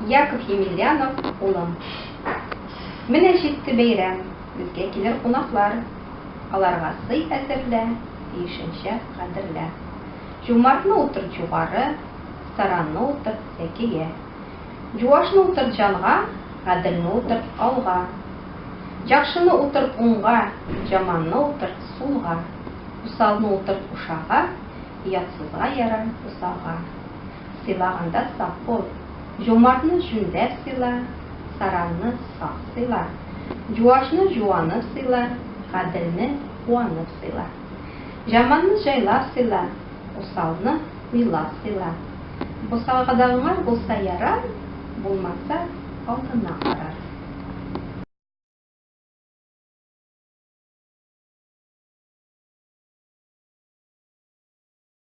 Яков Емельянов, Улым. Менә җитте бәйрәм, безгә килер кунаклар. Аларга сый әзерлә, тиешенчә кадерлә. Җумартны утырт югары, саранны утырт сәкегә. Җуашны утырт җанга, гаделне утырт алга. Җакшыны утырт уңга, җаманны утырт сулга. Усалны утырт ушага, оятсызга яра усалга. Сыйлаганда сак бул. Җумартны җүнләп сыйла, саранны сак сыйла. Җуашны җуанып сыйла, гаделне куанып сыйла. Җаманны җайлап сыйла, усалны уйлап сыйла. Бусагадагыңар булса ярар, булмаса, алдына карар.